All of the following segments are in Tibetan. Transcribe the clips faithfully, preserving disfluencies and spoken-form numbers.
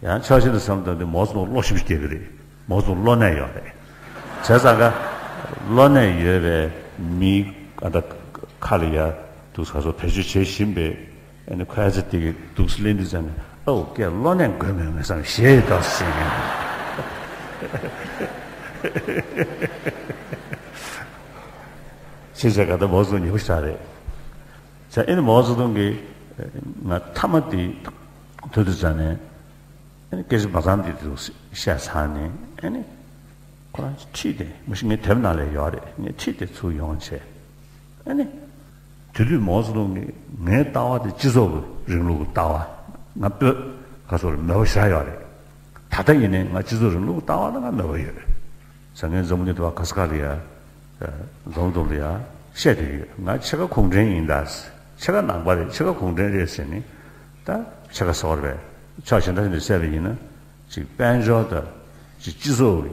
ཡང་ཕྱོགས་གཅིག་ནས་བསམ་བློ་བཏང་དུས་མའོ་ཙེ་ཏུང་བློ་ཞིབ་སྐྱེ་གི་རེད། མའོ་ཙེ་ཏུང་བློ་ནད་ཡོད་རེད། བྱས་ཙང་ཀ་བློ་ནད་ཡོད་པའི་མི་ཨ་ད་ཁ་ལ་ཡ་དུག་ས་སོ་བེད་སྤྱོད་བྱེད་བཞིན་པའི་ཨ་ནི་ཁོ་ཨ་ཙི་དེ་གི་དུག་ལེན་དུས་ཙམ་ནས་ཨོ་ཀྱེ་བློ་ནད་འགོས་མེད་མེད་བསམ་ཞེས་ཏོག་ཙམ་ཡིན། ཅེས་བྱས་ག་ད་མའོ་ཙེ་ཏུང་ཉེ་པོ་ཞིག་རེད། ཅེས་ཨ་ནི་མའོ་ཙེ་ཏུང་གིས་ང་མཐའ་མ་དེ་ཐོས་དུས་ཙམ་ནས། ཨ་ནི་སྐད་ཆ་མ་ཚང་འདི་དུ་བཤད་ཚར་ནས་ཨ་ནི་ཁོ་རང་ཁྲིད་དེ་མ་གཞི་ངའི་དེབ་ནང་ལ་ཡོད་རེད། ངས་ཁྲིད་དེ་ཚུར་ཡོང་བྱས། ཨ་ནི་དེ་དུས་མའོ་ཙེ་ཏུང་གིས་ངའི་ལྟ་བ་དེ་སྤྱི་ཚོགས་ཀྱི་རིང་ལུགས་ཀྱི་ལྟ་བ་ང་ལྟོས་ག་ཚོད་མོས་པ་ཞེ་དྲག་ཡོད་རེད། ད་ལྟ་ཡིན་ནའི་ང་སྤྱི་ཚོགས་རིང་ལུགས་ཀྱི་ལྟ་བ་ལ་ང་མོས་པ་ཡོད། བྱས་ཙང་ངས་འཛམ་བུ་གླིང་དུ་བ་ག་ས་ག་ལ་ཡ། འཛོམས་འདུག་ལ་ཡ་བཤད་དེ་ཡོད། ང་ཕྱེད་ཀ་གུང་ཁྲན་ཡིན་ད། ཕྱེད་ཀ་ནང་པ་རེད། ཕྱེད་ཀ་གུང་ཁྲན་རེད་ཟེར་ནས་ད་ཕྱེད་ཀ་ཟེར་བ་རེད། ཕྱོགས་གཞན་དག་ནས་བཤད་པ་ཡིན་ན་ཅིག་དཔལ་འབྱོར་དང་ཅིག་སྤྱི་ཚོགས་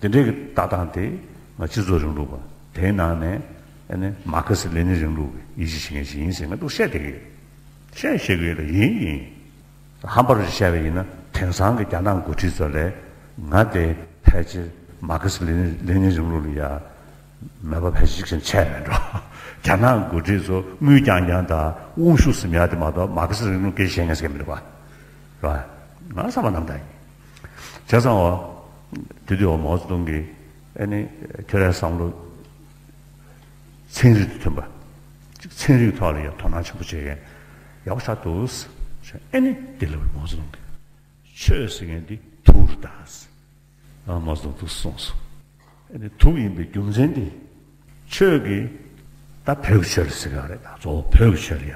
ཀྱི་དེ་འདྲའི་གི་ལྟ་སྟངས་དེ་ང་སྤྱི་ཚོགས་རིང་ལུགས་པ་དེའི་ནང་ནས་ཨ་ནི་མར་ཁེ་སི་ལེ་ནིན་རིང་ལུགས་ཀྱི་ཡིད་ཆེས་བྱེད་མཁན་ཞིག་ཡིན་ཟེར་ང་འདུག་བཤད་དེ་གི་བཤད་བཤད་གི་ཡོད་ལ་ཡིན་ཡིན། ཧམ་པ་རུ་བཤད་པ་ཡིན་ན་དེང་སང་གི་རྒྱ་ནག་འགོ་ཁྲིད་ཚོ་ལས་ང་དེ་ཕལ་ཆེར་མར་ཁེ་སི་ལེ་ནིན་ལེ་ནིན་རིང་ལུགས་ལ་ཡ་མོས་པ་ཕལ་ཆེར་ཅིག་ཀྱང་ཆད་མེད་འགྲོ། རྒྱ་ནག་འགོ་ཁྲིད་ཚོ་དངུལ་རྐྱང་རྐྱང་དང་དབང་ཤུགས་ཟིན་ཡ་དེ་མ་གཏོགས་མར་ཁེ་སི་རིང་ལུགས་སྐད་ཆ་བཤད་མཁན་ཟེར་མཁན་མི་འདུག་པ། རེད་པ། ང་བསམ་པ་རྣམ་དག་ཡིན། བྱས་ཙང་འོ་དེ་དུས་འོ་མའོ་ཙེ་ཏུང་གིས་ཨ་ནི་ཁྱོད་རའི་བསམ་བློ། ཚན་རིག་དང་མཐུན་པ། ཅིག་ཚན་རིག་ཐོག་ལ་ཡང་དོ་སྣང་ཆེན་པོ་བྱེད་མཁན་ཡག་པོ་ཆགས་འདུག་ཟེར། ཨ་ནི་འདི་ལ་མའོ་ཙེ་ཏུང་གིས་ཆོས་ཟེར་མཁན་འདི་དུག་རེད་ད་ཟེར། ཨ་མའོ་ཙེ་ཏུང་དུག་གསུངས་སོང་། ཨ་ནི་དུག་ཡིན་པའི་རྒྱུ་མཚན་འདི་ཆོས་ཀྱི་ད་བོད་ཀྱི་ཆོས་ལ་ཟེར་ག་རེད་ད། གཙོ་བོ་བོད་ཀྱི་ཆོས་ལ་ཡ།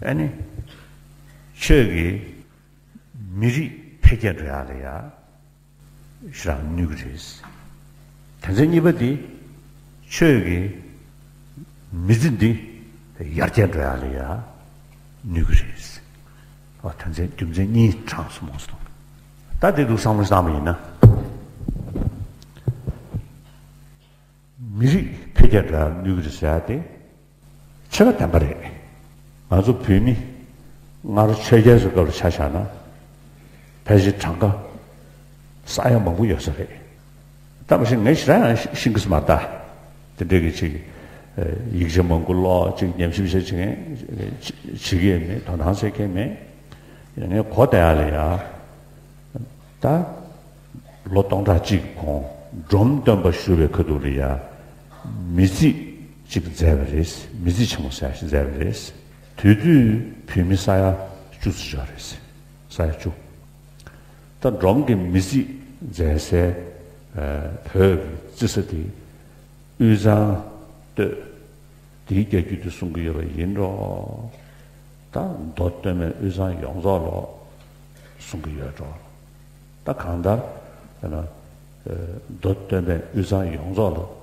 ཨ་ནི་ཆོས་ཀྱི་མི་རིགས་འཕེལ་རྒྱས་འགྲོ་ཡག་ལ་ཡ། ཞེ་དྲག་གནོད་ཀྱི་རེད། དོན་ཚན་གཉིས་པ་འདི་ཆོས་ཀྱི་མི་ཚེ་འདི་ཡར་རྒྱས་འགྲོ་ཡག་ལ་ཡ་གནོད་ཀྱི་རེད། ཨ་དོན་ཚན་རྒྱུ་མཚན་གཉིས་དྲངས་སོང་མོ་སོང་། ད་དེ་འདུག་བསམ་བློ་བཏང་བ་ཡིན་ན། མི་རིགས་འཕེལ་རྒྱས་འགྲོ་ཡག་གནོད་ཀྱི་རེད་ཟེར་ཡག་དེ། ཆོས་ཀ་བདེན་པ་རེད། ང་ཚོ་བོད་མི་སྔར་ཆོས་རྒྱལ་ཚོའི་སྐབས་ལ་ཆ་བཞག་ན། ཕལ་ཆེར་གྲངས་ཀ་ས་ཡ་མང་པོ་ཡོད་ས་རེད། ད་མ་གཞི་ངས་ཞེ་དྲག་ཡང་ཤེས་ཀྱི་མ་རེད་ད། དེ་འདྲའི་གི་ཅིག་ཡིག་ཆ་མང་པོ་ཀློག་ཅིག་ཉམས་ཞིབ་བྱེད་ཀྱི་མེད། དོ་སྣང་བྱེད་མཁན་མེད། ངས་གོ་བསྡད་ཡག་ལ་ཡ། ད། ལོ་སྟོང་ཕྲག་གཅིག་གོང་འབྲོམ་སྟོན་པ་བཞུགས་པའི་ཁ་ཐུག་ལ་ཡ། མི་རྩིས་གཅིག་མཛད་པ་རེད། མི་རྩིས་ཆེན་མོ་ཟེར་ཞིག་མཛད་པ་རེད། དེ་དུས་བོད་མི་ས་ཡ་བཅུ་ཙམ་ཡོད་རེད། ས་ཡ་བཅུ། ད་འབྲོམ་གྱི་མི་རྩིས་མཛད་སའི་བོད་ཀྱི་རྩི་ས་དེ་དབུས་གཙང་སྟོད། དེའི་རྒྱལ་རྒྱུད་དུ་གསུང་གི་ཡོད་པ་ཡིན་འགྲོ། ད་མདོ་སྟོད་སྨད་དབུས་གཙང་ཡོངས་རྫོགས་ལ་གསུང་གི་ཡོད་འགྲོ། ད་གང་ལྟར་ཡང་ན་མདོ་སྟོད་སྨད་དབུས་གཙང་ཡོངས་རྫོགས་ལ་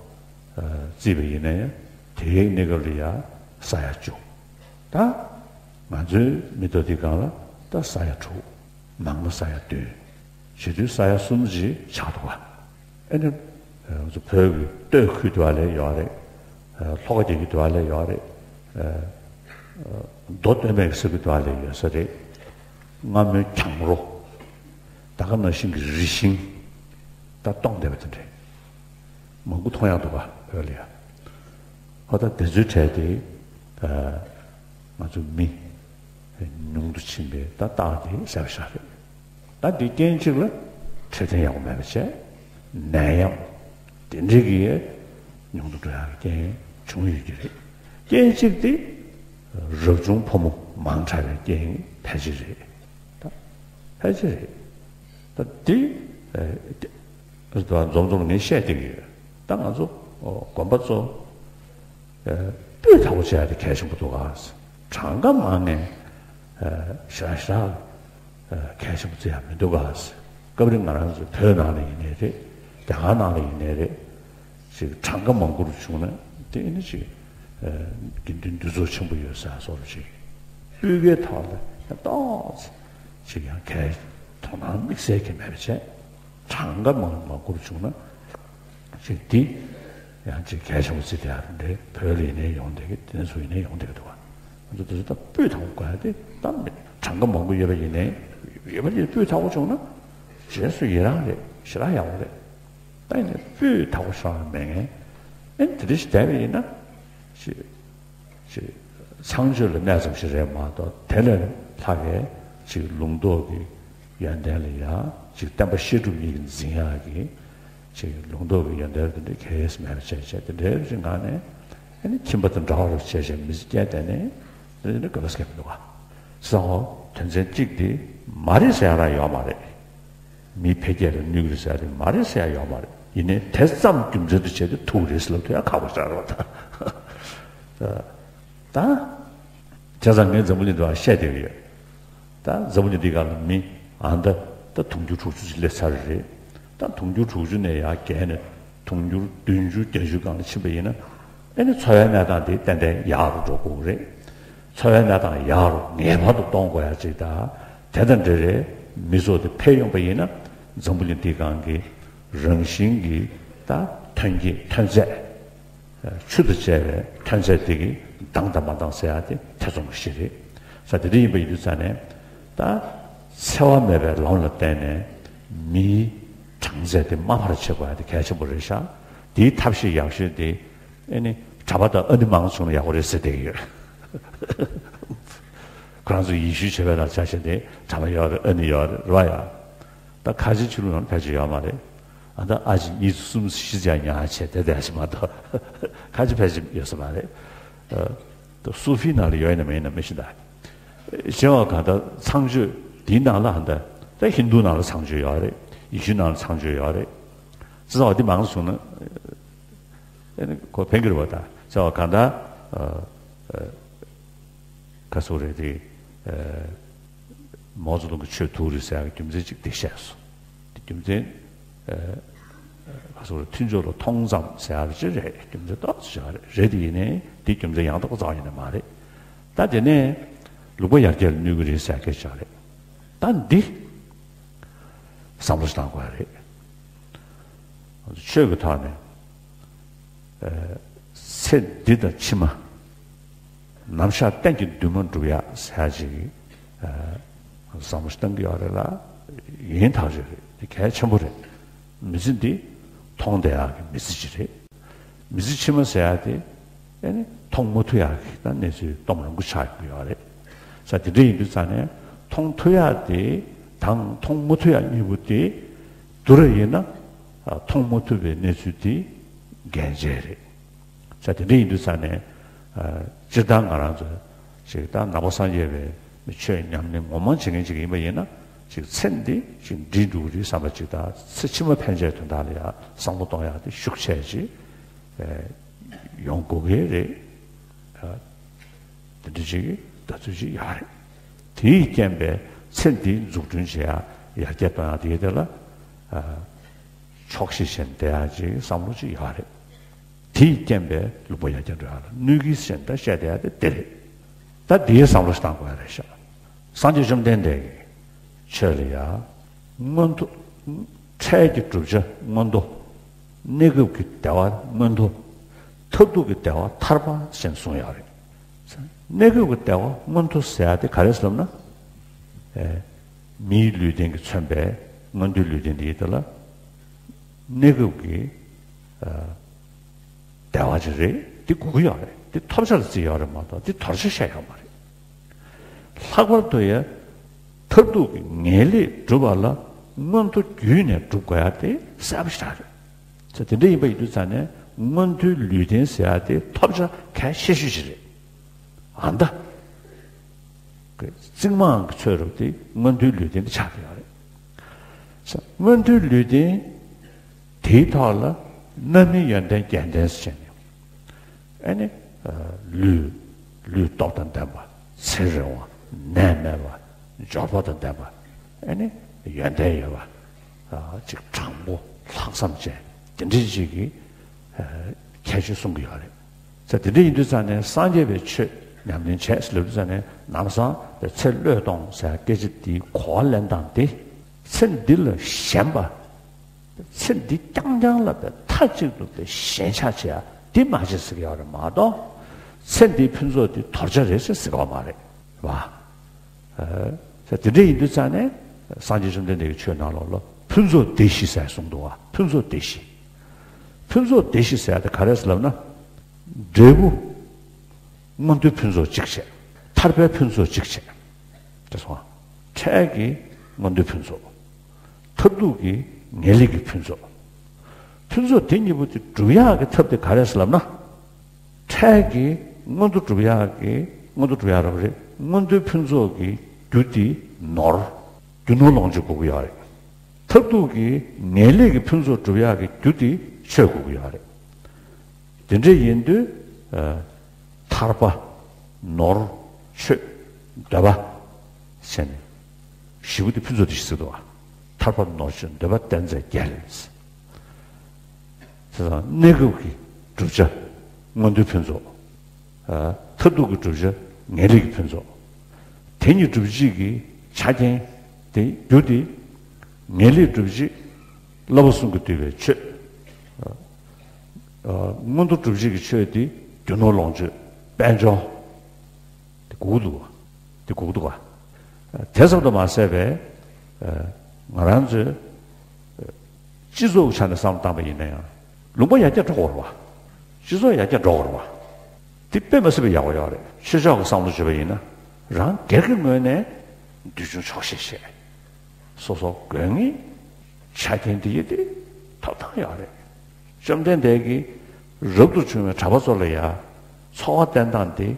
བརྩིས་པ་ཡིན་ན་ཡང་དེའི་གནས་སྐབས་ལ་ཡང་ས་ཡ་བཅུ། ད་ང་ཚོའི་མི་ཐོག་འདི་སྒང་ལ་ད་ས་ཡ་དྲུག། ནང་ན་ས་ཡ་བདུན། བྱེད་དུས་ས་ཡ་གསུམ་ཅིག་ཆགས་འདུག་བ། ཨེ་ནི། ང་ཚོ་བོད་ཀྱི་སྟོད་ཁུལ་དུ་བ་ལས་ཡོད་རེད། ལྷོ་ཁ་རྒྱ་ཁུལ་དུ་བ་ལས་ཡོད་རེད། མདོ་སྟོད་སྨད་ཀྱི་ས་ཁུལ་དུ་བ་ལས་ཡོད་ས་རེད། སྔ་མོའི་གྱང་རོ། ད་ག་ནང་བཞིན་གྱི་རི་ཤིང་། ད་སྟོང་བསྡད་པ་དེ་འདྲས། མང་པོ་མཐོང་ཡག་འདུག་བ་བོད་ལ་ཡ། ཧོ་ད་དེ་ཚོའི་གྲས་དེ། ང་ཚོ་མི་ཉུང་དུ་ཕྱིན་པའི་ད་རྟགས་དེ་གསལ་པོ་ཞིག་རེད། ད་འདི་རྐྱེན་གཅིག་ལ་འཕྲོད་བསྟེན་ཡག་པོ་མེད་པ་བྱས། ནད་ཡམས་དེ་འདྲ་གི་ཉུང་དུ་འགྲོ་ཡག་རྐྱེན་བྱུང་ཡོད་ཀྱི་རེད། རྐྱེན་གཅིག་དེ་རབ་བྱུང་ཕོ་མོ་མང་དྲགས་པའི་རྐྱེན་ཕལ་ཆེར་རེད། ད་ཕལ་ཆེར་རེད། ད་འདི་འཛོམས་འཛོམས་ངས་བཤད་བསྡད་ཀྱི་ཡོད། ད་ང་ཚོ་དགོན་པ་ཚོ། སྤུས་དག་པོ་བྱས་ཏེ་གལ་ཆེན་པོ་འདུག་ག་གྲངས་ཀ་མང་ནས་ཞེ་དྲག་ཞེ་དྲག་གལ་ཆེན་པོ་བརྩི་ཡག་མི་འདུག་ག་སྐབས་རེ་ང་རང་ཚོ་བོད་ནང་ལ་ཡིན་ནའི་རེད། རྒྱ་གར་ནང་ལ་ཡིན་ནའི་རེད། ཅིག་གྲངས་ཀ་མང་པོ་རུ་བྱུང་ན་དེ་ནི་ཅིག་དགེ་འདུན་འདུས་ཚོགས་ཆེན་པོ་ཡོད་ས་སོགས་རུ་ཅིག་སྤུས་ཀའི་ཐོག་ལ་ཏོག་ཙམ་ཅིག་ཡང་གལ་དོ་སྣང་དམིགས་བསལ་གྱི་མེད་པ་བྱས། གྲངས་ཀ་མང་མང་པོ་རུ་བྱུང་ན། ཅིག་འདི་ཡང་ཅིག་གལ་ཆེན་པོ་བརྩི་དེ་ཡང་འདྲེ་བོད་ལ་ཡིན་ནའི་ཡོང་བསྡད་ཀྱི་དེ་ཚོ་ཡིན་ནའི་ཡོང་བསྡད་ཀྱི་འདུག་བ། ང་ཚོ་དེ་ཚོ་ད་སྤུས་དག་པོ་དགོས་ཡ་དེ་ད་མི་གྲངས་ཀ་མང་པོ་ཡོད་པ་ཡིན་ནའི་ ཡོད་པ་དེ་སྤུས་དག་པོ་བྱུང་ན་རྗེས་སུ་ཡི་རང་རེད། ཞེ་དྲག་ཡག་པོ་རེད། ད་ཡིན་ནའི་སྤུས་དག་པོ་ཞིག་མེད་མཁན། ཨེ་དེ་འདྲ་ཞིག་བསྡད་པ་ཡིན་ན་ཞེས། ཅིག་ཚངས་སྤྱོད་ལ་གནས་ཙམ་ཞིག་རེད་མ་གཏོགས། དེ་ལས་ལྷག་པའི་ཅིག་ལུང་རྟོགས་ཀྱི་ཡོན་ཏན་ལ་ཡ། ཅིག་བསྟན་པ་བཤད་སྒྲུབ་གཉིས་ཀྱི་འཛིན་ཡག་གི་ཅིག་ལུང་རྟོགས་ཀྱི་ཡོན་ཏན་དེ་འདྲ་གལ་མེད་པ་བྱས་བྱས། དེ་འདྲའི་རིགས་ངང་ནས་ཨ་ནི་ཁྱིམ་པ་དང་འདྲ་བ་རུ་བྱས་བྱས་མི་ཚེ་སྐྱེལ་བསྡད་ནས་དེ་འདྲ་དགོས་པ་སྐྱེ་མི་འདུག་ག། སོ་དོན་ཚན་གཅིག་འདི་མ་རེད་ཟེར་ཡ་རང་ཡོད་མ་རེད། མིའི་འཕེལ་རྒྱས་ལ་གནོད་ཀྱི་རེད་ཟེར་ཡ་དེ་མ་རེད་ཟེར་ཡ་ཡོད་མ་རེད། ཡིན་ནའི་དེ་ཙམ་རྒྱུ་མཚན་དུ་བྱས་ཏེ་ཐུག་རེད་ཟེར་ལབ་ཐུབ་ཡ་ཁག་པོ་ཆགས་རེད་པ། ད་ད་བྱས་ཙང་ངས་འཛམ་བུ་གླིང་འདི་བ་བཤད་བསྡད་ཀྱི་ཡོད། ད་འཛམ་བུ་གླིང་འདི་སྒང་ལ་མི་ཨ་ད་ད་དུང་ཕྱུར་དྲུག་ཅུ་ཅིག་སླེབས་ཚར་རེད། ད་དུང་ཕྱུར་དྲུག་ཅུ་ནས་ཡར་བརྒལ་ནས་དུང་ཕྱུར་བདུན་ཅུ་བརྒྱད་ཅུ་སྒང་ལ་ཕྱིན་པ་ཡིན་ན། ཨེ་ནི་འཚོ་བའི་གནས་སྟངས་དེ་ཏན་ཏན་ཡག་རུ་འགྲོ་དགོས་རེད། འཚོ་བའི་གནས་སྟངས་ཡག་རུ་ངེས་པར་དུ་གཏོང་དགོས་ཡ་ཅིག་དང་། དེ་དང་འབྲེལ་བའི་མི་ཚོགས་དེ་འཕེལ་ཡོང་པ་ཡིན་ན། འཛམ་བུ་གླིང་འདི་སྒང་གི་རང་བཞིན་གྱི་ད་ཐོན་སྐྱེད་ཐོན་རྫས། ཆུ་དང་བཅས་པའི་ཐོན་རྫས་དེ་གི་འདང་དང་མ་འདང་ཟེར་ཡ་དེ་ཐེ་ཚོམ་ཞིག་རེད། ས་དེ་འདྲ་ཡིན་པ་ཡིན་དུས་ཙང་ནས། ད་འཚེ་བ་མེད་པའི་ལམ་ལ་བརྟེན་ནས་མིའི་གྲངས་ཚད་དེ་དམའ་བར་བྱེད་དགོས་ཡ་དེ་གལ་ཆེན་པོ་རེད་ཤག། དེའི་ཐབས་ཤེས་ཡག་ཤོས་དེ་ཨེ་ནི་གྲྭ་པ་དང་ཨ་ནེ་མང་བྱུང་ན་ཡག་པོ་རེད་ཟེར་བསྡད་ཀྱི་ཡོད། ཁོ་རང་ཚོ་ཡེ་ཤུའི་བྱེས་པ་དང་ཆ་བཞག་ན་གྲྭ་པ་ཡོད་རེད། ཨ་ནེ་ཡོད་རེད། རེད་བ་ཡ། ད་ཁ་ཆེ་ཆོས་ལུགས་ནང་ཕལ་ཆེར་ཡོད་མ་རེད། ཨ་ད་ཨ་ཅེ་གཉིས་གསུམ་བཞི་ཙམ་ཉར་བྱས་དེ་བསྡད་ཤག་མ་གཏོགས་ཁ་ཆེ་ཕལ་ཆེར་ཡོད་ས་མ་རེད། ཨ་ད་སུ་ཧྥི་ནང་ལ་ཡོད་ན་མེད་ན་མི་ཤེས་ད། གཞན་པ་གང་ལྟར་ཚངས་སྤྱོད་འདིའི་ནང་ལ་ཧ་ད་ད་ཧིན་རྡུ་ནང་ལ་ཚངས་སྤྱོད་ཡོད་རེད། ཡེ་ཤུའི་ནང་ལ་ཚངས་སྤྱོད་ཡོད་རེད། ཙི་ཙི་བ་འདི་མང་སོང་ན་ཨེ་ནི་ཁོ་ཕན་གྱི་རེད་པ། ད་ཙི་ཙི་བ་གང་ལྟར་ཨ་ཨ་ག་སུ་རེད་དེ། ཨ་མའོ་ཙེ་ཏུང་གི་ཆོས་དུག་རེད་ཟེར་ཡག་གི་རྒྱུ་མཚན་གཅིག་དེ་བཤད་སོང་། དེ་རྒྱུ་མཚན་ཨ་ག་སུ་རེད། མཐུན་ཕྱོགས་ལ་མཐོང་ཙམ་ཟེར་ཡག་ཅིག་རེད། རྒྱུ་མཚན་ཏོག་ཙམ་ཞིག་རེད། རེད་དེ་ཡིན་ནའི་དེ་རྒྱུ་མཚན་ཡང་དག་པ་ཙམ་ཡིན་ནི་མ་རེད། ད་དེ་ནས་ལུང་པ་ཡར་རྒྱས་ལ་གནོད་ཀྱི་རེད་ཟེར་སྐད་ཆ་རེད། ད་འདི་བསམ་བློ་ཞིག་བཏང་དགོས་ཡ་རེད། ཆོས་ཀྱི་ཐོག་ནས་ཨ་ཚེ་འདི་དང་ཕྱི་མ་ནམ་ཞག་གཏན་གྱི་འདུན་མ་འགྲུབ་ཡ་ཟེར་ཡ་ཅིག་ཨ་བསམ་བློ་ཞིག་བཏང་གི་ཡོད་རེད་ལ། ཡིན་ཐག་ཆོད་རེད། དེ་གལ་ཆེན་པོ་རེད། མི་ཚེ་འདི་མཐོང་བསྡད་ཡག་གི་མི་ཚེ་ཅིག་རེད། མི་ཚེ་ཕྱི་མ་ཟེར་ཡག་དེ་ཨེ་ནི་མཐོང་མ་ཐུབ་ཡག་གི་ད་གནས་ཚུལ་སྟོང་རང་གི་ཆགས་ཡོང་གི་ཡོད་རེད། ས་དེ་འདྲ་ཡིན་དུས་ཙང་ནས་མཐོང་ཐུབ་ཡག་དེ་དང་མཐོང་མ་ཐུབ་ཡག་གཉིས་པོ་དེ་བསྡུར་བ་ཡིན་ན། ཨ་མཐོང་མ་ཐུབ་པའི་གནས་ཚུལ་དེ་འགན་བཅོལ་རེད། ས་དེ་འདྲ་ཡིན་དུས་ཙང་ནས་ཨ་སྤྱིར་བཏང་ང་རང་ཚོ་ཅིག་ད་ནང་པ་སངས་རྒྱས་པའི་ཆོས་ཉམས་ལེན་ངོ་མ་བྱེད་མཁན་ཅིག་ཡིན་པ་ཡིན་ན། ཅིག་ཚེ་འདི་ཅིག་འགྲིག་འགྲོ་གི་རེད་བསམ་པ་ཅིག་དང་། ཚེ་ཕྱི་མ་ཕན་ཆད་དོན་དག་ལ་ཡང་བསམ་བློ་གཏོང་ཡག་དེ་ཤུགས་ཆེ་ཅིག་ཨེ་ཡོང་དགོས་ཀྱི་རེད། ཨ་དེ་འདྲ་ཅིག་ལྟ་ཚུལ་ཅིག་ཡོད་རེད། དེའི་རྐྱེན་པས་ཚེ་འདི་འཛུགས་སྐྲུན་བྱེད་ཡག་ཡར་རྒྱས་གཏོང་ཡག་དེའི་ཐད་ལ་ཨ་ཆོག་ཤེས་བྱས་ནས་བསྡད་ཡག་ཅིག་བསམ་བློ་ཅིག་ཡོད་རེད། དེའི་རྐྱེན་པས་ལུང་པ་ཡར་རྒྱས་འགྲོ་ཡག་ལ་གནོད་ཀྱི་ཟེར་ནས་ད་བཤད་བསྡད་ཡག་དེ་དེ་རེད། ད་དེའི་བསམ་བློ་ཞིག་བཏང་དགོས་ཡག་རེད་ཤག། སངས་རྒྱས་བཅོམ་ལྡན་འདས་ཀྱི་ཆོས་ལ་ཡང་མངོན་མཐོ། འཕྲལ་གྱི་བསྒྲུབ་བྱ་མངོན་མཐོ། གནས་སྐབས་ཀྱི་བདེ་བ་མངོན་མཐོ། མཐར་ཐུག་གི་བདེ་བ་ཐར་པ་ཞེས་གསུངས་ཡོད་རེད། གནས་སྐབས་ཀྱི་བདེ་བ་མངོན་མཐོ་ཟེར་ཡག་དེ་ག་རེ་ཟེར་ལབ་ན། ཨེ་མིའི་ལུས་རྟེན་གྱིས་མཚོན་པའི་མངོན་མཐོའི་ལུས་རྟེན་དེ་ཡིན་ད་ལ། གནས་སྐབས་ཀྱི་ཨ་བདེ་བ་ཅིག་རེད། དེ་དགོས་ཀྱི་ཡོད་རེད། དེ་ཐོབ་བྱ་ལ་བརྩི་ཡོད་རེད་མ་གཏོགས་དེ་དོར་བྱ་བཤད་ཡོད་མ་རེད། ལྷག་པར་དུ་ཡང་མཐར་ཐུག་གི་ངེས་ལེགས་སྒྲུབ་པ་ལ་མངོན་མཐོ་བརྒྱུད་ནས་སྒྲུབ་དགོས་ཡག་དེ་གསལ་པོ་ཞེ་དྲག་རེད། ཚེ་དེ་འདྲ་ཡིན་པ་ཡིན་དུས་ཙང་ནས་མངོན་མཐོའི་ལུས་རྟེན་ཟེར་ཡག་དེ་ཐོབ་བྱ་གལ་ཆེ་ཤོས་ཤིག་རེད། ཨ་ད། རྩིག་མའང་གི་ཚོད་རུབ་དེ་མངོན་མཐོའི་ལུས་རྟེན་དེ་ཆགས་ཀྱི་ཡོད་རེད། མངོན་མཐོའི་ལུས་རྟེན་དེའི་ཐོག་ལ་རྣམ་སྨིན་ཡོན་ཏན་བརྒྱད་ལྡན་ཟེར་བྱས་ནས། ཨ་ནི་ལུས། ལུས་སྟོབས་དང་ལྡན་པ། ཚེ་རིང་བ། ནད་མེད་པ། འབྱོར་པ་དང་ལྡན་པ། ཨ་ནི་ཡོན་ཏན་ཡོད་པ། ཅིག་དྲང་པོ་ལྷག་བསམ་ཅན་དེ་འདྲ་ཅིག་གི་ཁྱད་ཆོས་གསུང་གི་ཡོད་རེད། ས་དེ་འདྲ་ཡིན་དུས་ཙང་ནས་སངས་རྒྱས་པའི་ཆོས་ཉམས་ལེན་བྱས་ཟེར་ལབ་དུས་ཙང་ནས་ལམ་སང་ཚེ་བློས་གཏོང་ཟེར་སྐད་ཆ་འདིའི་གོ་བ་ལེན་སྟངས་དེ། ཚེ་འདི་ལ་ཞེན་པ། ཚེ་འདི་རྐྱང་རྐྱང་ལ་བའི་མཐའ་གཅིག་ཏུ་བའི་ཞེན་ཆགས་བྱེད་ཡ་འདི་མ་བྱེད་ཟེར་གི་ཡོད་རེད་མ་གཏོགས། ཚེ་འདིའི་ཕུན་ཚོགས་འདི་དོར་བྱ་རེད་ཟེར་ཟེར་གི་ཡོད་མ་རེད་བ། ས་དེ་འདྲ་ཡིན་དུས་ཙང་ནས། སངས་རྒྱས་བཅོམ་ལྡན་འདས་ཀྱི་ཆོས་ནང་ལོགས་ལ་ཕུན་ཚོགས་སྡེ་བཞི་ཟེར་གསུངས་འདུག་བ། ཕུན་ཚོགས་སྡེ་བཞི། ཕུན་ཚོགས་སྡེ་བཞི་ཟེར་དེ་ག་རེ་ཟེར་ལབ་ན། འབྲས་བུ། མངོན་མཐོའི་ཕུན་ཚོགས་གཅིག་བྱས། ཐར་པའི་ཕུན་ཚོགས་གཅིག་བྱས། དེ་སོང་། འཕྲལ་གྱི་མངོན་མཐོའི་ཕུན་ཚོགས། མཐར་ཐུག་གི་ངེས་ལེགས་ཀྱི་ཕུན་ཚོགས། ཕུན་ཚོགས་དེ་གཉིས་པོ་དེ་སྒྲུབ་ཡག་གི་ཐབས་དེ་ག་རེ་ཟེར་ལབ་ན། འཕྲལ་གྱི་མངོན་མཐོ་སྒྲུབ་ཡག་གི་མངོན་མཐོ་སྒྲུབ་ཡག་རབ་རེད། མངོན་མཐོའི་ཕུན་ཚོགས་ཀྱི་རྒྱུ་དེ་ནོར། རྒྱུ་ནོར་ལོངས་སྤྱོད་དགོས་ཀྱི་ཡོད་རེད། མཐར་ཐུག་གི་ངེས་ལེགས་ཀྱི་ཕུན་ཚོགས་སྒྲུབ་ཡག་གི་རྒྱུ་དེ་ཆོས་དགོས་ཀྱི་ཡོད་རེད། དེ་འདྲ་ཡིན་དུས། ཨ། ཐར་པ། ནོར། ཆོས། འདོད་པ། ཟེར་ནས། བཞི་པོ་དེ་ཕུན་ཚོགས་དེ་ཞིག་ཟེར་འདུག་བ། ཐར་པ་ནོར་ཆོས་འདོད་པ་ལྡན་ཚེ་རྒྱལ། དེ་དང་གནས་སྐབས་ཀྱི་བསྒྲུབ་བྱ། མངོན་མཐོའི་ཕུན་ཚོགས། ཨ། མཐར་ཐུག་གི་བསྒྲུབ་བྱ་ངེས་ལེགས་ཀྱི་ཕུན་ཚོགས། དེ་གཉིས་སྒྲུབ་བྱེད་ཀྱི་ཆ་རྐྱེན་དེ་རྒྱུ་དེ། ངེས་ལེགས་སྒྲུབ་བྱེད། བསླབ་པ་གསུམ་གྱིས་བསྡུས་པའི་ཆོས། ཨ། མངོན་མཐོ་སྒྲུབ་བྱེད་ཀྱི་ཆོས་དེ་རྒྱུ་ནོར་ལོངས་སྤྱོད། དཔལ་འབྱོར། དེ་དགོས་འདུག་བ། དེ་དགོས་འདུག་བ། དེ་ཙམ་དུ་མ་ཟད་པའི། ཨ། ང་རང་ཚོའི། ཨ། སྤྱི་ཚོགས་ཀྱི་ཆ་ནས་བསམ་བློ་བཏང་པ་ཡིན་ན་ཡང་། ལུང་པ་ཡར་རྒྱས་འགྲོ་དགོས་རེད་བ། སྤྱི་ཚོགས་ཡར་རྒྱས་འགྲོ་དགོས་རེད་བ། དེ་དཔེ་མ་སྲིད་པའི་ཡག་པོ་ཡོད་རེད། ཆོས་ཕྱོགས་ཀྱི་བསམ་བློ་བརྗོད་པ་ཡིན་ན། རང་སྒེར་གྱི་ངོས་ནས་འདོད་ཆུང་ཆོག་ཤེས་བྱས། སོ་སོ་དགོས་ངེས་ཆ་རྐྱེན་དེ་ཡི་དེ་ཐོབ་ཐང་ཡོད་རེད། བཅོམ་ལྡན་འདས་ཀྱིས་རབ་ཏུ་བྱུང་བའི་གྲྭ་པ་ཚོ་ལ་ཡང་འཚོ་བ་བརྟེན་སྟངས་དེ།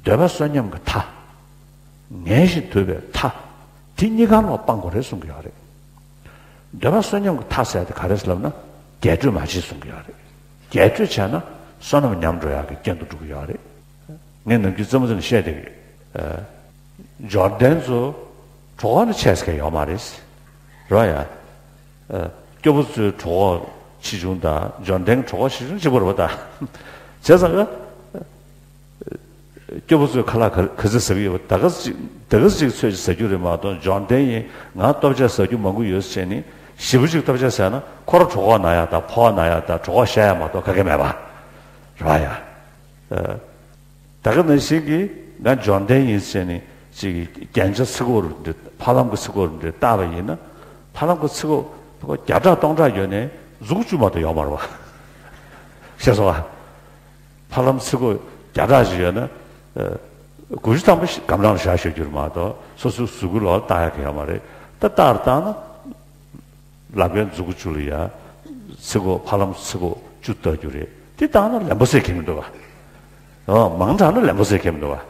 འདོད་པ་བསོད་སྙོམས་ཀྱི་མཐའ། ངལ་ཞིང་དུབ་པའི་མཐའ། དེ་གཉིས་ཀ་ལ་སྤང་དགོས་རེད་གསུང་གི་ཡོད་རེད། འདོད་པ་བསོད་སྙོམས་ཀྱི་མཐའ་ཟེར་དེ་ག་རེ་ཟེར་ལབ་ན། རྒྱས་སྤྲོས་མ་བྱེད་གསུང་གི་ཡོད་རེད། རྒྱས་སྤྲོས་བྱས་ན་བསོད་ནམས་ཉམས་འགྲོ་ཡག་གི་རྐྱེན་དུ་འགྲོ་གི་ཡོད་རེད། ངས་ནམ་རྒྱུན་རྩེད་མོ་རྩེ་ནས་བཤད་བསྡད་ཀྱི་ཡོད། ཨ། འབྱོར་ལྡན་ཚོ་གྲོད་ཁོག་ནས་ཆད་ཟེར་མཁན་ཡོད་མ་རེད། རེད་བ་ཡ། ཨ། སྐྱོ་པོ་ཚོའི་གྲོད་ཁོག་ཆེ་ཆུང་དང་འབྱོར་ལྡན་གྱི་གྲོད་ཁོག་ཆེ་ཆུང་གཅིག་པ་རེད་བ་ད། བྱས་ཙང་ཀ། སྐྱོ་པོ་ཚོས་ཁ་ལག་ག་ག་ཚོད་ཟ་གི་ཡོད་པ། ད་ག་ཅིག་ད་ག་ཅིག་ཚོད་ཅིག་ཟ་རྒྱུ་རེད་མ་གཏོགས། འབྱོར་ལྡན་ཡིན། ང་ལྟོ་ཆས་ཟ་རྒྱུ་མང་པོ་ཡོད་ཟེར་ནས་བཞི་པོ་ཅིག་ལྟོ་ཆས་ཟ་ན་ཁོ་རང་གྲོད་ཁོག་ན་ཡག་དང་ཕོ་བ་ན་ཡག་དང་གྲོད་ཁོག་བཤལ་ཡག་མ་གཏོགས་ག་གེ་མེད་པ། རེད་བ་ཡ། ཨ། ད་ག་ནང་བཞིན་གྱི་ང་འབྱོར་ལྡན་ཡིན་ཟེར་ནས་ཅིག་རྒྱན་ཆ་ཚིག་གོ་རུ་འདི། ཕ་ལམ་གྱི་ཚིག་གོ་རུ་འདི་བཏགས་པ་ཡིན་ན། ཕ་ལམ་གྱི་ཚིག་གོ་བརྒྱ་ཕྲག་སྟོང་ཕྲག་ཡོད་ནའི་མཛུབ་གུ་གཅིག་མ་གཏོགས་ཡོད་མ་རེད་བ། ཤེས་སོང་ཨ། ཕ་ལམ་ཚིག་གོ་བརྒྱ་ཕྲག་ཞིག་ཡོད་ན། ཨ། དགུ་བཅུ་ཐམ་པ་ཞིག་སྒམ་ནང་ལ་བཞག་བཞག་རྒྱུ་རེད་མ་གཏོགས། སོ་སོའི་གཟུགས་པོའི་ལོགས་ལ་བཏགས་ཡག་གི་ཡོད་མ་རེད། ད་བཏགས་རེད་བཏགས་ན། ལབ་མཁན་མཛུབ་གུ་གཅིག་ལ་ཡ། ཚིག་གོ་ཕ་ལམ་ཚིག་གོ་བཅུ་བཏགས་རྒྱུ་རེད། དེ་བཏགས་ན་ལན་པོ་ཟེར་མཁན་མི་འདུག་ག། ཨོ། མང་དྲགས་ན་ལན་པོ་ཟེར་མཁན་མི་འདུག་ག།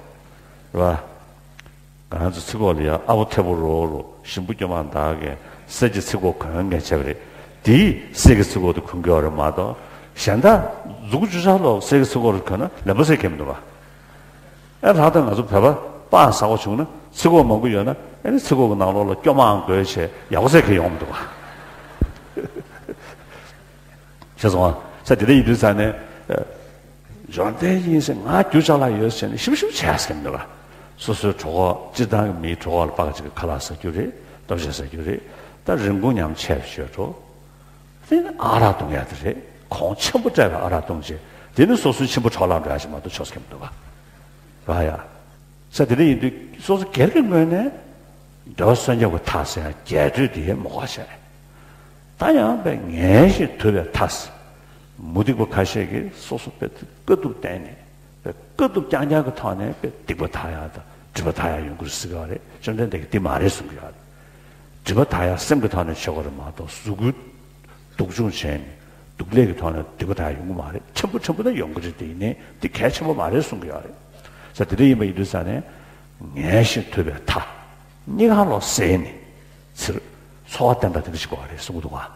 རེད་བ། ང་ཚོ་ཚིག་གོ་ལ་ཡ་ཨ་བོ་ཐེ་བོ་རོ་རོ། ཞིམ་པོ་སྐྱོ་མ་འདག་གས་གསེར་གྱི་ཚིག་གོ་གོན་མཁན་བྱས་པ་རེད། དེས་གསེར་གྱི་ཚིག་གོ་དེ་གོན་གྱི་ཡོད་རེད་མ་གཏོགས། གཞན་དག་མཛུབ་གུ་བཅུ་ཆ་ལོག་གསེར་གྱི་ཚིག་གོ་རེ་གོན་ན་ལན་པོ་ཟེར་མཁན་མི་འདུག་ག། ཨེ། ལྷག་ཏུ་ང་ཚོ་བོད་པ་པགས་ཟ་དགོས་བྱུང་ན་ཚིག་གོ་མང་པོ་ཡོད་ན། ཨེ་ནི་ཚིག་གོ་གི་ནང་ལོགས་ལ་སྐྱོ་མའང་དགོས་བྱས་ཡག་པོ་ཟེར་མཁན་ཡོང་མི་འདུག་ག། ཤེས་སོང་ཨ། ས་དེ་འདྲ་ཡིན་དུས་ཙང་ནས། ཨ། འབྱོར་ལྡན་ཡིན་ཟེར། ང་རྒྱུ་ཅ་ལག་ཡོད་ཟེར་ནས་ཞིབ་ཞིབ་བྱས་ཟེར་མི་འདུག་ག། སོ་སོའི་གྲོད་ཁོག་སྤྱིར་བཏང་གི་མིའི་གྲོད་ཁོག་ལ་ཕར་ཅིག་ཁ་ལག་ཟ་རྒྱུ་རེད། ལྟོ་ཆས་ཟ་རྒྱུ་རེད། ད་རིན་གོང་ཉམས་ཆེ་བ་ཞིག་ཡོད་འགྲོ། དེ་ནི་ཨ་རག་བཏུང་ཡ་དེ་རེད། གོང་ཆེན་པོ་སྤྲད་པའི་ཨ་རག་བཏུང་བྱས། དེ་ནི་སོ་སོའི་ཁྱིམ་པ་འཕྲོ་བརླག་འགྲོ་ཡ་ཞིག་མ་གཏོགས་ཆོག་ས་མི་འདུག་ག། ར་ཡ། ས་དེ་འདྲ་ཡིན་དུས་སོ་སོ་སྒེར་གྱི་ངོས་ནས་འདོད་པ་བསོད་སྙོམས་ཀྱི་མཐའ་ཟེར་ཡང་རྒྱས་སྤྲོས་དེ་མ་དགོས་བྱས། ད་ཡང་པའི་ངལ་ཞིང་དུབ་པའི་མཐའ། མུ་སྟེགས་པ་ཁ་ཤས་ཀྱིས་སོ་སོ་པའི་དཀའ་སྡུག་བསྟན་ནས། པའི་དཀའ་སྡུག་རྐྱང་རྐྱང་གི་ཐོག་ནས་པའི་སྡིག་པ་དག་ཡག་དང་སྒྲིབ་པ་དག་ཡག་ཡོང་གི་རེད་ཟེར་གྱི་ཡོད་རེད། བཅོམ་ལྡན་འདས་ཀྱིས་འདི་མ་རེད་གསུང་གི་ཡོད་རེད། སྒྲིབ་པ་དག་ཡག་སེམས་ཀྱི་ཐོག་ནས་བྱེད་དགོས་རེད་མ་གཏོགས། གཟུགས་སྐུ་སྡུག་སྦྱོང་བྱས་ནས་སྡུག་ལས་ཀྱི་ཐོག་ནས་སྡིག་པ་དག་ཡག་ཡོང་གི་མ་རེད། ཕྲན་བུ་ཕྲན་བུ་ན་ཡོང་གི་རེད། དེ་ཡིན་ནའི་འདི་གལ་ཆེན་པོ་མ་རེད་གསུང་གི་ཡོད་རེད། ས་དེ་འདྲ་ཡིན་པ་ཡིན་དུས་ཙང་ནས། ངལ་ཞིང་དུབ་པའི་མཐའ། གཉིས་ཀ་ལོག་བསལ་ནས། ཚུར་འཚོ་བ་བརྟན་པ་དེ་འདྲ་ཞིག་དགོས་པ་རེད་གསུང་གི་འདུག་ག།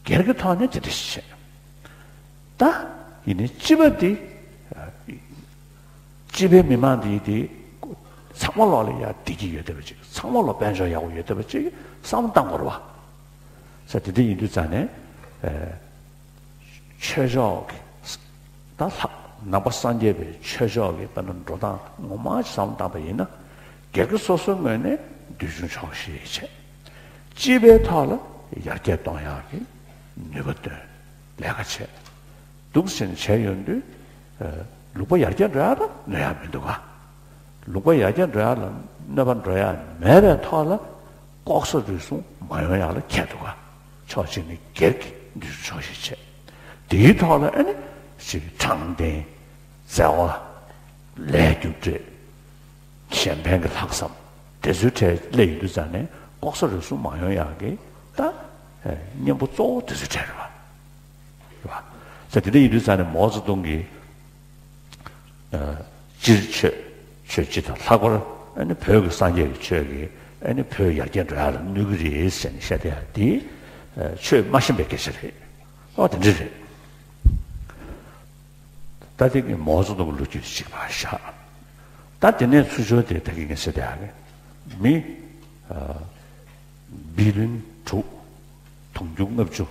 སྒེར་གྱི་ཐོག་ནས་དེ་འདྲ་ཞིག་བྱས། ད་ཡིན་ནའི་སྤྱི་པ་འདི། སྤྱི་པའི་མི་མང་འདི་འདི་ཚང་མ་ལོག་ལ་ཡ་བདེ་སྐྱིད་ཡོད་བསྡད་པ་ཅིག། ཚང་མ་ལོག་དཔལ་འབྱོར་ཡག་པོ་ཡོད་བསྡད་པ་ཅིག་བསམ་བློ་བཏང་དགོས་རེད་བ། ས་དེ་འདྲ་ཡིན་དུས་ཙང་ནས། ཨེ། ཆོས་ཕྱོགས་ཀྱི། ད་ལྷག་ནང་པ་སངས་རྒྱས་པའི་ཆོས་ཕྱོགས་ཀྱི་དཔེར་ན་འགྲོ་སྟངས་ངོ་མ་ཞིག་བསམ་བློ་བཏང་པ་ཡིན་ན། སྒེར་གྱི་སོ་སོའི་ངོས་ནས་འདོད་ཆུང་ཆོག་ཤེས་བྱས། སྤྱི་པའི་ཐོག་ལ་ཡར་རྒྱས་གཏོང་ཡག་གི་ནུས་པ་བཏོན། ལས་ཀ་བྱས། འདུག་སེ་བྱས་ཡོང་དུས། ཨ། ལུང་པ་ཡར་རྒྱས་འགྲོ་ཡག་ལ་གནོད་ཡག་མི་འདུག་ག། ལུང་པ་ཡར་རྒྱས་འགྲོ་ཡག་ལ་གནོད་པ་འགྲོ་ཡག་མེད་པའི་ཐོག་ལ། ལྐོག་ཟ་རུལ་སུངས་མ་ཡོང་ཡག་ལ་ཁྱད་འདུག་ག་ཕྱོགས་གཅིག་ནས་སྒེར་གྱི་འདུལ་ཕྱོགས་ཤིག་བྱས། དེའི་ཐོག་ལ་ཨ་ནི་ཅིག་དྲང་བདེན། བརྩེ་བ། ལས་རྒྱུ་འབྲས། གཞན་ཕན་གྱི་ལྷག་བསམ། དེ་ཚོའི་གྲས་སླེབས་ཡོང་དུས་ཙང་ནས་ལྐོག་ཟ་རུལ་སུངས་མ་ཡོང་ཡག་གི་ད་ཨེ་གཉེན་པོ་གཙོ་བོ་དེ་ཚོའི་གྲས་རེད་བ། རེད་བ། ས་དེ་འདྲ་ཡིན་དུས་ཙང་ནས་མའོ་ཙེ་ཏུང་གིས་ཨ་སྤྱིར་ཆོས། ཆོས་སྤྱི་དང་ལྷག་པར་ཨ་ནི་བོད་ཀྱི་སངས་རྒྱས་ཀྱི་ཆོས་ཀྱིས་ཨ་ནི་བོད་ཡར་རྒྱས་འགྲོ་ཡག་ལ་གནོད་ཀྱི་རེད་ཟེར་ནས་བཤད་བསྡད་ཡག་དེ་ཨ་ཆོས་མ་ཤེས་པའི་སྐད་ཆ་རེད། ཨོ་དེ་འདྲ་རེད། ད་དེ་གི་མའོ་ཙེ་ཏུང་གི་ལོ་རྒྱུས་ཅིག་ཕར་བཞག་ད་དེ་ནས་ཚུར་ཕྱོགས་དེ་ད་གི་ངས་ཟེར་བསྡད་ཡག་གི་མི་ཨ་བི་ལིན་དྲུག་དུང་ཕྱུར་ལྔ་བཅུ།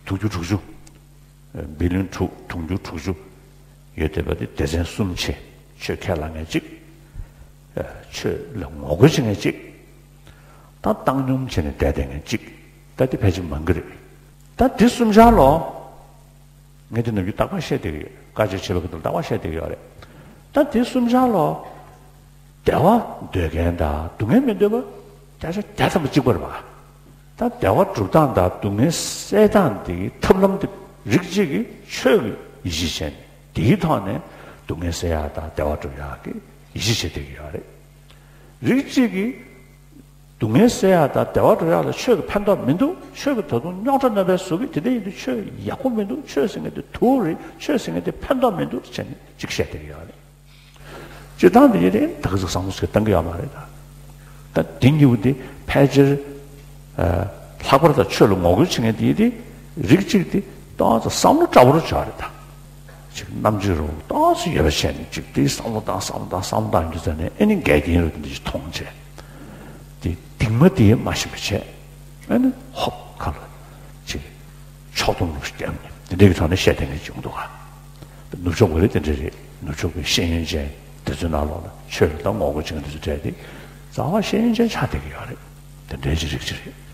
དུང་ཕྱུར་དྲུག་ཅུ། བི་ལིན་དྲུག་དུང་ཕྱུར་དྲུག་ཅུ་ཡོད་བསྡད་པ་དེ་སྡེ་ཚན་གསུམ་ཕྱེ། ཆོས་ཁས་བླངས་མཁན་གཅིག་ཆོས་ལ་ངོ་རྒོལ་བྱེད་མཁན་གཅིག་ད་བཏང་སྙོམས་བྱས་ནས་བསྡད་བསྡད་མཁན་གཅིག་ད་དེ་ཕལ་ཆེར་མང་གི་རེད། ད་དེ་གསུམ་ཆར་ལོ། ངས་དེ་ནམ་རྒྱུན་རྟག་པར་བཤད་བསྡད་ཀྱི་ཡོད། བཀའ་ཆོས་བྱེད་པ་གི་དུ་རྟག་པར་བཤད་བསྡད་ཀྱི་ཡོད་རེད། ད་དེ་གསུམ་ཆར་ལོ། བདེ་བ་འདོད་མཁན་དང་སྡུག་བསྔལ་མི་འདོད་པ་བརྒྱ་ཆ་བརྒྱ་ཐམ་པ་གཅིག་པ་རེད་པ། ད་བདེ་བ་སྒྲུབ་སྟངས་དང་སྡུག་བསྔལ་སེལ་སྟངས་དེ་གི་ཐབས་ལམ་དེ་རིགས་གཅིག་གིས་ཆོས་ཀྱི་ཡིད་ཆེས་བྱས་ནས་དེའི་ཐོག་ནས་སྡུག་བསྔལ་སེལ་ཡག་དང་བདེ་བ་སྒྲུབ་ཡག་གི་ཡིད་ཆེས་བྱེད་བསྡད་ཀྱི་ཡོད་རེད། རིགས་གཅིག་གིས་སྡུག་བསྔལ་སེལ་ཡག་དང་བདེ་བ་སྒྲུབ་ཡག་ལ་ཆོས་ཀྱི་ཕན་ཐོགས་མི་འདུག་ཆོས་ཀྱི་ད་དུང་རྙོག་དྲ་རྣམ་པའི་གཟུགས་ཀྱི་དེ་འདྲ་ཡིན་དུས་ཆོས་ཡག་པོ་མི་འདུག་ཆོས་ཟེར་མཁན་དེ་དུག་རེད། ཆོས་ཟེར་མཁན་དེ་ཕན་ཐོགས་མི་འདུག་བྱས་ནས་གཅིག་བཤད་བསྡད་ཀྱི་ཡོད་རེད། སྤྱིར་བཏང་འདི་ཡིན་དེ་ད་ག་ཟིག་བསམ་བློ་ཞིག་བཏང་གི་ཡོད་མ་རེད་ད། ད་འདི་གཉིས་པོ་འདི་ཕལ་ཆེར་ཨ་ལྷག་པར་དུ་ཆོས་ལ་ངོ་རྒོལ་བྱེད་མཁན་འདི་ཡིན་དེ་རིགས་གཅིག་འདི་ཏོག་ཙམ་བསམ་བློ་བཀྲ་བོར་བྱ་རེད་ད། ཅིག་རྣམ་འགྱུར་རོ་ཏོག་ཙམ་ཡོད་པ་བྱས་ནས་ཅིག་དེ་བསམ་བློ་བཏང་བསམ་བློ་བཏང་བསམ་བློ་བཏང་རྒྱུ་ཟེར་ནས་ཨེ་ནི་འགལ་རྐྱེན་རོ་འདི་འདྲ་ཞིག་མཐོང་བྱས། དེ་སྟིང་མ་དེ་མ་ཤེས་པ་བྱས། ཨ་ནི་ཧོབ་ཁ་ལ་ཅིག་ཕྱོགས་སྡོམ་ལུགས་ཤིག་བརྒྱབ་ནས་དེ་འདྲའི་གི་ཐོག་ནས་བཤད་བསྡད་མཁན་ཅིག་ཡོང་འདུག་ག་ནུབ་ཕྱོགས་པ་རེད་དེ་འདྲ་རེད། ནུབ་ཕྱོགས་པའི་ཤེས་ཡོན་ཅན་དེ་ཚོའི་ནང་ལོགས་ལ་ཆོས་ལ་ད་ངོ་རྒོལ་བྱེད་མཁན་དེ་ཚོ་གྲས་དེ་རྩ་བ་ཤེས་ཡོན་ཅན་ཆགས་བསྡད་ཀྱི་ཡོད་རེད། དེ་འདྲའི་ཅིག་རིགས་ཅིག་རེད།